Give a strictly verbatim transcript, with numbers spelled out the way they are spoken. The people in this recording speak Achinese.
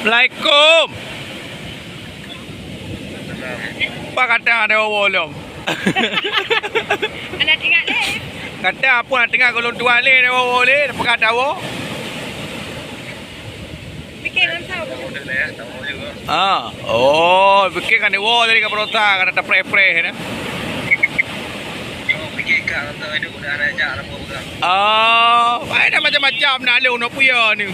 Assalamualaikum. Apa kata ada wowo lom? Anak ingat deh. Kata apa nak tengah kalau tuan le ada wowo le, apa kata wo? Bikin langsung. Ah, oh, bikin kan wo tadi ke perosa kata terpreh-preh dah. Oh, ada macam-macam nak le uno puya ni.